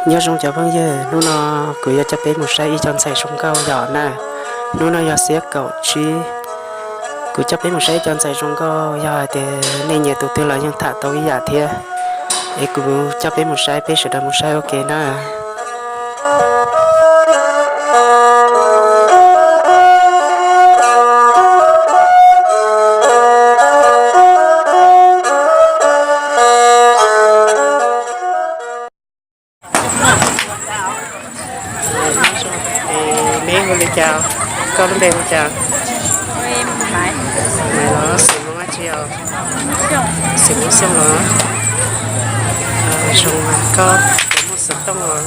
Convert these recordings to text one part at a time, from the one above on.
Nyob zoo cov phooj ywg, hnub no kuv yuav coj peb mus saib ib co ntxhais zoo nkauj yom na. Hnub no yog xiab kaum tsib, kuv coj peb mus saib ib co ntxhais zoo nkauj. Yog hais tias nej nyiam tus twg los yeej tham tau ib yam thiab. Es kuv coj peb mus saib, peb sawv daws mus saib ua ke na. Neb hu li cas? Koj lub npe hu cas? Maiv los, xeem Hmoob dab tsi os? Xeem Hmoob Xyooj los? Zoo, koj puas muaj xov tooj os?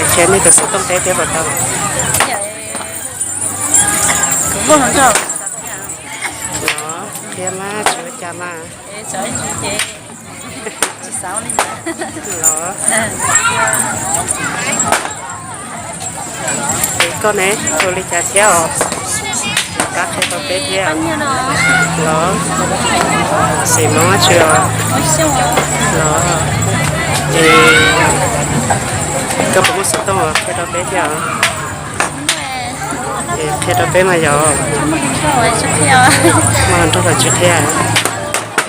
Es qhia nej tus xov tooj peb thiab puas tau? Los, qhia mas tsis ua cas mas. Los, es koj ne, hu li cas thiab os? Pab qhia rau peb thiab. Los, xeem Hmoob dab tsi os? Los, es koj puas muaj xov tooj os? Qhia rau peb thiab os. Es qhia rau peb mas yog. Muaj hluas nraug los tsis qhia.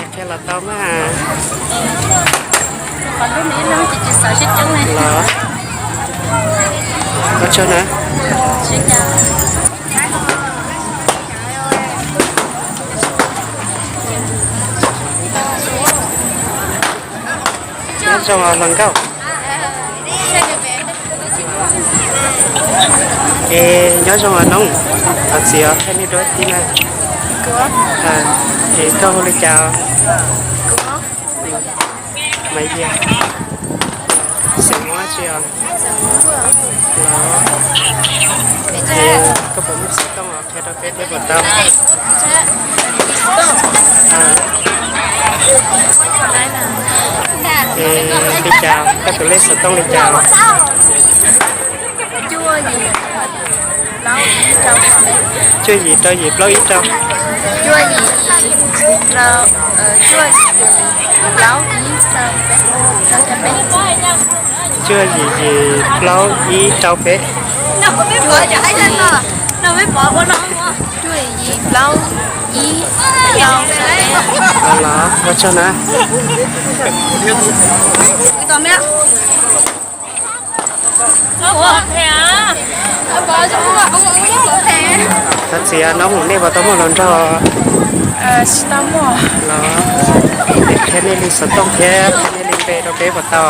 Es qhia los tau mas. Los, ua tsaug na. Nyob zoo os hluas nkauj. Es nyob zoo os noob, thov txim os, pheej niaj dua tib na. Es koj hu li cas? Mas yog, xeem Hmoob dab tsi os? Los, es koj puas muaj xov tooj os? Qhia rau peb thiab puas tau? Es li cas, koj tus lej xov tooj li cas? Cuaj yim rau yim plaub ib rau. Cuaj yim yim plaub ib rau peb. Cuaj yim plaub ib rau peb. Los, ua tsaug na. Thov txim noob, nej puas tau muaj hluas nraug? Los, qhia nej li xov tooj thiab qhia nej li npe rau peb puas tau?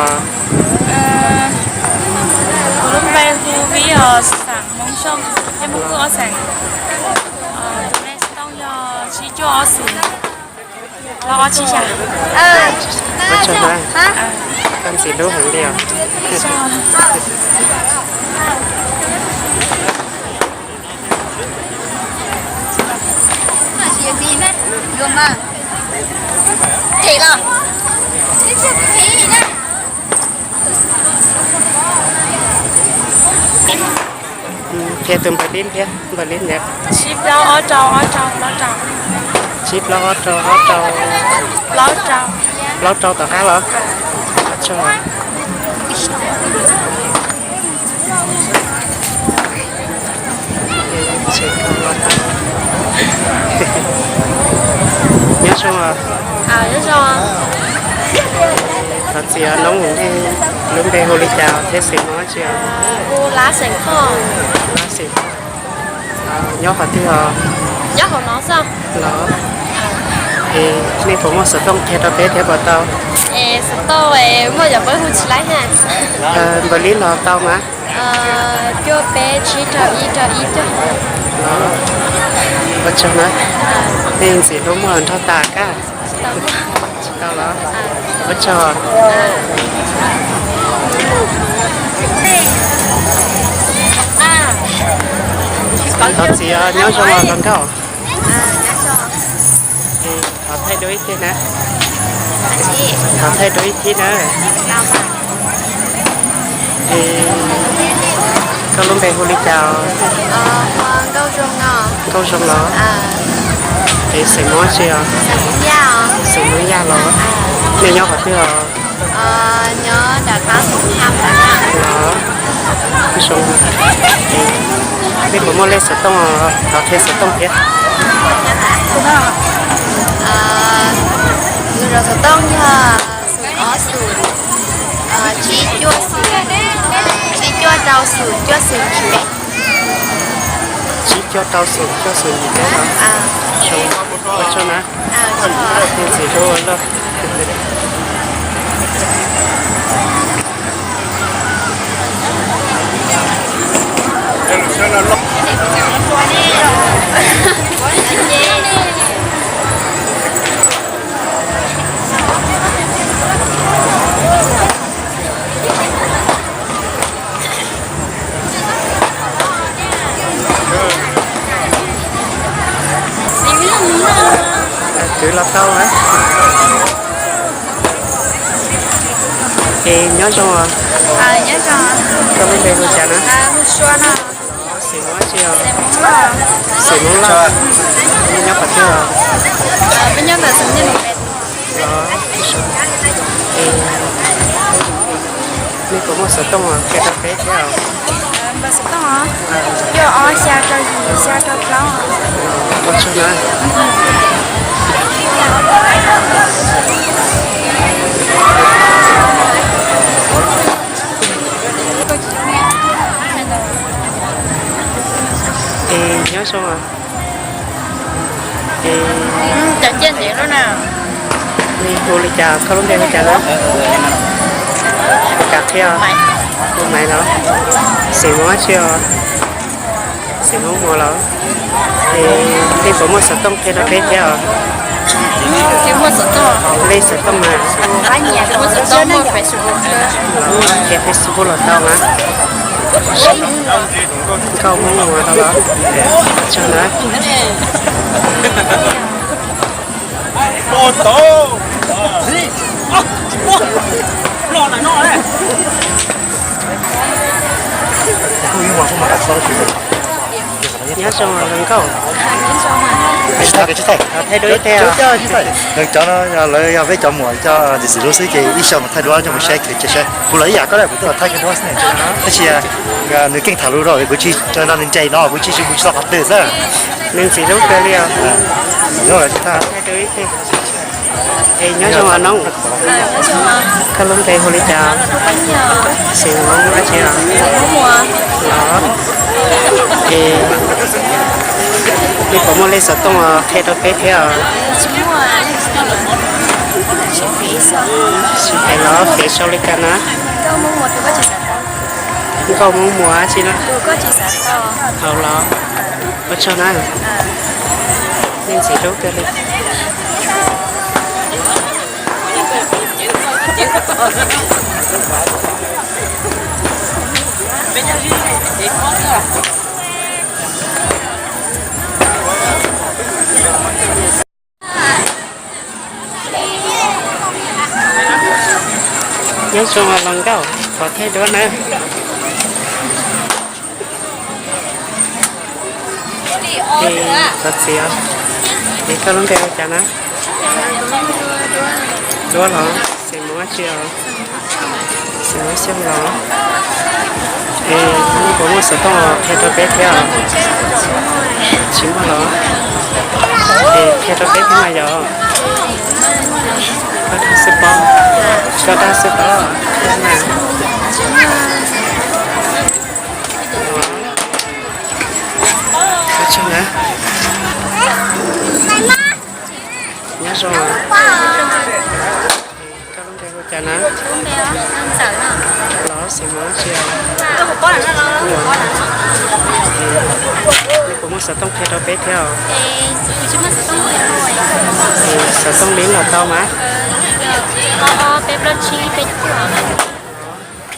Kuv lub npe hu Vib os, xeem Hmoob Xyooj, thiab Hmoob Kwj ob xeem. Tus lej xov tooj yog tsib cuaj ob xeem plaub ob tsib xya. Ua tsaug na, koj ntxim hlub heev li os. Qhia tus npawg Lib thiab, npawg Lib ntawd. Tsib plaub ob rau ob rau plaub rau. Tsib plaub ob rau ob rau plaub rau. Plaub rau tom qab los? Nyob zoo os. Thov txim noob, lub npe hu li cas thiab xeem Hmoob dab tsi? Lab xeem Thoj. Nyob qhov twg os? Los, es nej puas muaj xov tooj qhia rau peb thiab puas tau? Xov tooj muaj, yog peb hu tsis laib na. Npawg Lib los tau mas. Cuaj peb tsib rau ib rau ib cuaj. Ua tsaug na. Nej ntxim hlub muaj hluas nraug tas kab. Tsis tau los? Ua tsaug. Thov txim os, nyob zoo os hluas nkauj. Thov thaij dua ib thib na. Thov thaij dua ib thib na. Es koj lub npe hu li cas? Nkauj Zoo los? Es xeem Hmoob dab tsi os? Xeem Hmoob Yaj los? Nej nyob qhov twg os? Nyob nram qab Hoo Tham. Nej puas muaj lej xov tooj, thov qhia xov tooj thiab. Lub zos xov tooj yog xoom ob xoom, tsib cuaj xoom, tsib cuaj rau xoom, cuaj xoom yim peb. Tsib cuaj rau xoom, cuaj xoom yim peb no. Ua tsaug na. Ntxim hlub loj. Kwv los tau na. Es nyob zoo os. Koj lub npe hu cas na? Xeem Hmoob dab tsi os? Xeem Hmoob Lauj. Nyob qhov twg os? Nej puas muaj xov tooj qhia rau peb thiab os? Ua tsaug na. Es nyob zoo. Cov ciaj ntev lub na. Nej hu li cas, koj lub npe hu cas na? Hu cas qhia? Hu Maiv los? Xeem Hmoob dab tsi os? Xeem Hmoob Muas los? Es nej puas muaj xov tooj qhia rau peb thiab os? Lej xov tooj mas. Qhia Facebook los tau mas. Nkauj Hmoob Muas tau los? Tsaug na. Nyob zoo los nkauj. Tsis thaij, tsis thaij. Thaij dua ib teg. Cov no lawv yog peb cov muam cov txiv txiv lub xwb ces ib xyoos mas thaij duab coj mus saib kev tsev saib. Kuv los ib yam koj, kuv twb los thaij kiag duab xwb ne. Tab sis nws keej tham lus rau kuv tsis, nws nres no kuv tsis, kuv tsis tau qhov twg xwb. Nws ntxim hlub kawg li os. Thaij dua ib teg. Es nyob zoo os nob. Koj lub npe hu li cas? Xeem Hmoob dab tsi os? Los? Es nej puas muaj lej xov tooj qhia rau peb thiab os? Tsis hais los fev sau li cas na? Nkauj Hmoob Muas dab tsi no? Hauv los? Ua tsaug na. Nej ntxim hlub kawg li. Nyob zoo los nkauj, thov thaij duab na. Thov txim os. Es koj lub npe hu cas na? Duab los? Xeem Muas dab tsi os? Xeem Muas Xyooj los? Es nej puas muaj xov tooj qhia rau peb thiab os? Tsis muaj los? Es qhia rau peb thiab mas yom. Koj dag xwb pob, koj dag xwb pob. Ua tsaug na. Nyob zoo. Koj lub npe hu cas na? Los Xeem Muas dab tsi os? Nej puas muaj xov tooj qhia rau peb thiab os? Xov tooj li los tau mas.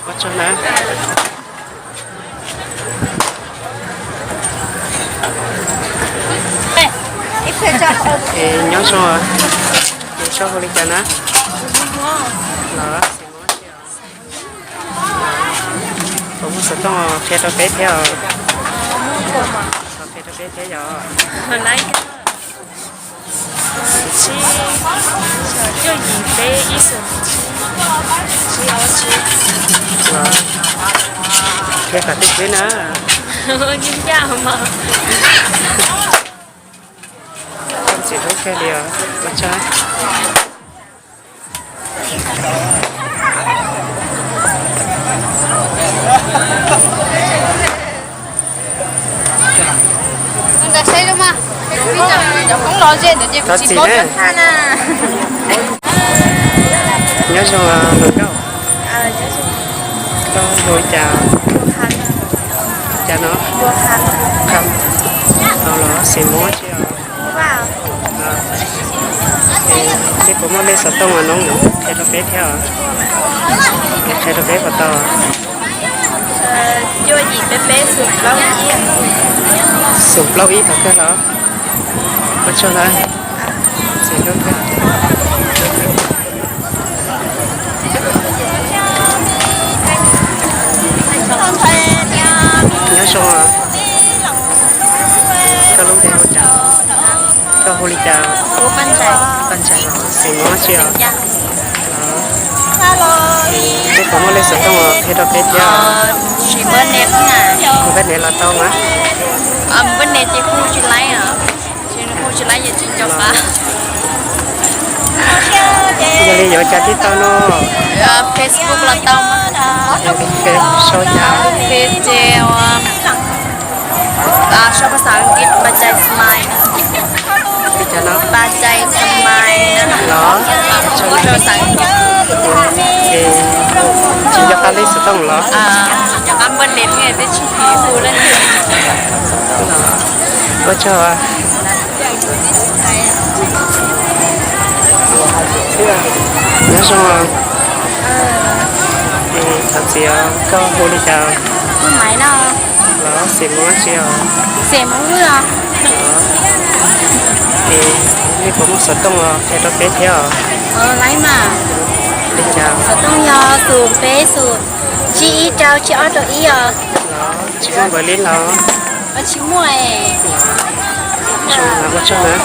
Ua tsaug na. Es nyob zoo, tus tshuaj hu li cas na? Los, puas muaj xov tooj qhia rau peb thiab os? Qhia rau peb thiab yom. Xom tsib, xom cuaj yim peb ib xom tsib. Qhia kom tib pliag na. Txiv hlub kawg li os, ua tsaug. Thov txim na. Nyob zoo hluas nkauj, koj hu li cas? Cas no? Los xeem Hmoob tsi os? Peb puas muaj lej xov tooj no, qhia rau peb thiab os. Qhia rau peb puas tau? Xoom plaub ib tau kawg los? Ua tsaug na. Nyob zoo, koj lub npe hu cas? Koj hu li cas? Paj Ntsais, xeem Hmoob tsi os? Peb puas muaj lej xov tooj qhia rau peb thiab? Npaj niam los tau mas. Npaj niam ces hu tsis laib, hu tsis laib ces tsis nco qab. Yog li yuav cas tib tau no? Facebook los tau. Sau cas? Ces sau phas xas Askiv Paj Ntsais Smile. Paj Ntsais Smile los? Sau phas xas Askiv. Tsis nco qab lej xov tooj los? Nco qab npaj niam thiab twb tsis hu lawm. Ua tsaug. Nyob zoo. Thov txim os, koj hu li cas? Los xeem Hmoob tsi os? Nej puas muaj xov tooj los qhia rau peb thiab os? Li cas? Xov tooj yog xoom peb xoom tsib ib rau tsib ob rau ib os. Tsis muaj npaws lib los? Tsis muaj. Ua tsaug na.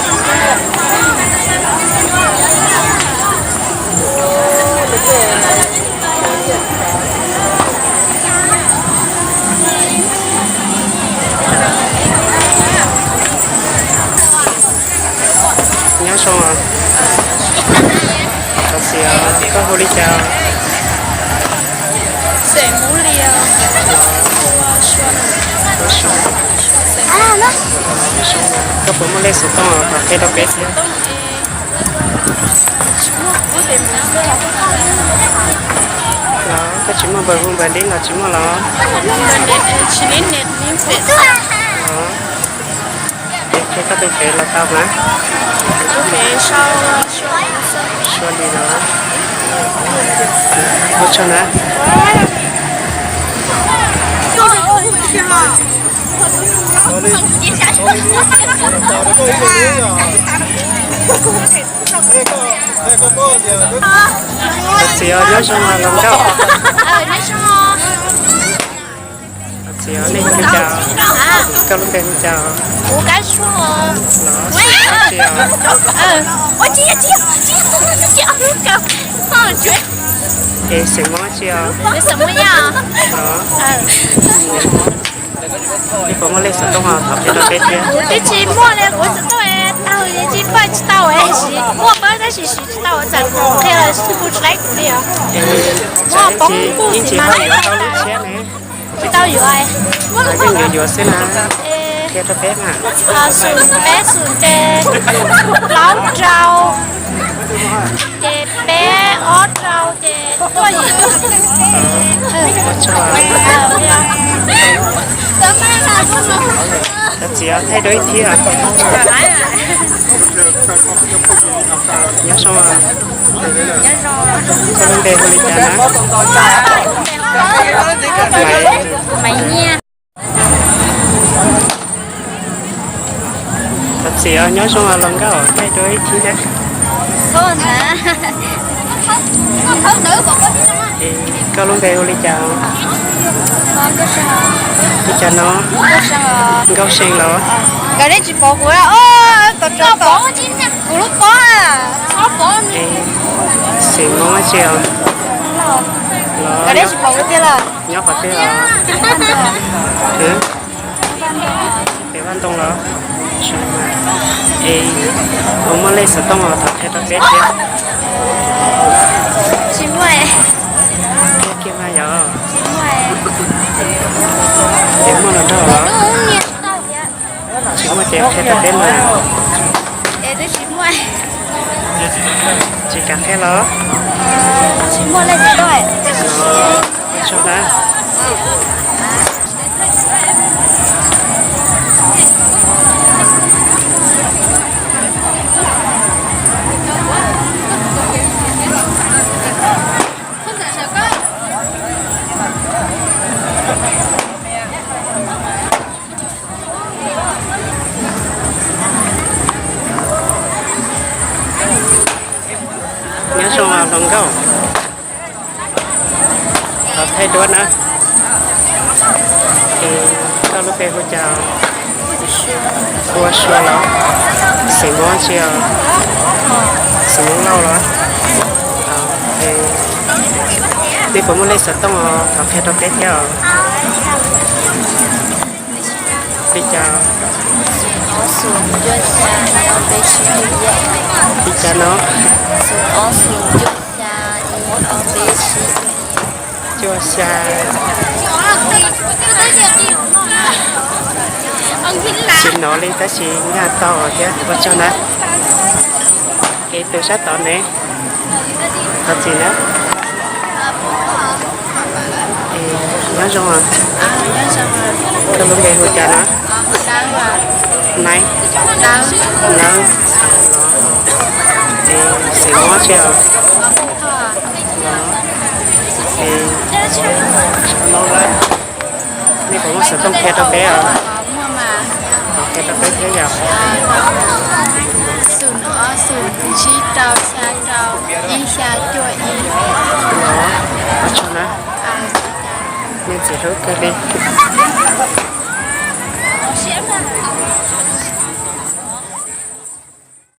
Nyob zoo. Thov txim, koj hu li cas? Koj puas muaj lej xov tooj los qhia rau peb thiab? Los koj tsis muaj npaws hu npaws lib los tsis muaj los? Qhia koj tus fev los tau mas. Suab li los. Ua tsaug na. Thov txim os, nyob zoo hluas nkauj. Thov txim os, nej hu li cas? Koj lub npe hu cas? Los, thov txim os. Es xeem Hmoob tsi os? Los, nej puas muaj lej xov tooj os, thov qhia rau peb thiab. Kuv twb tsis muaj li, kuv xov tooj tau, tsis pab tsis tau, muaj pab tab sis siv tsis tau, txawm kuv qhia los kuj tsis laib kuv li os. Muaj poob kuj tsis mag li. Tsis tau yuav. Yeej yuav yuav xwb na. Qhia rau peb mas. Xoom peb xoom ces plaub rau, ces peb ob rau ces tuaj yim. Thov txim os, thaij dua ib thib. Nyob zoo. Koj lub npe hu li cas na? Maiv Nyiaj. Thov txim os, nyob zoo hluas nkauj, thaij dua ib thib na. Koj lub npe hu li cas? Li cas no? Nkauj See los? Nkawd tsis pom kuv, kuv lub pob. Xeem Hmoob tsi os? Nyob qhov twg os? Pem vaj ntoo los? Es, puas muaj lej xov tooj os, thov qhia rau peb thiab. Tsis muaj. Qhia kiag mas yog. Tsis muaj. Es muaj los nrog los? Tsis muaj ces qhia rau peb mas. Es twb tsis muaj. Tsis kam qhia los? Tsis muaj lej xov tooj. Tsaug na. Nyob zoo hluas nkauj. Thov thaij duab na. Es koj lub npe hu cas? Hu ua Sua los? Xeem Hmoob tsi os? Xeem Hmoob Lauj los? Es nej puas muaj lej xov tooj os? Thov qhia rau peb thiab os. Li cas? Li cas no? Cuaj xya. Tsis hnov li tab sis nyaj tau thiab, ua tsaug na. Es tus sab tod ne? Thov txim na. Nyob zoo os. Koj lub npe hu cas no? Naiv. Nawb. Es Xeem Hmoob tsi os? Es nej puas muaj xov tooj qhia rau peb os? Thov qhia rau peb thiab yom. Ua tsaug na. Nej ntxim hlub kawg li.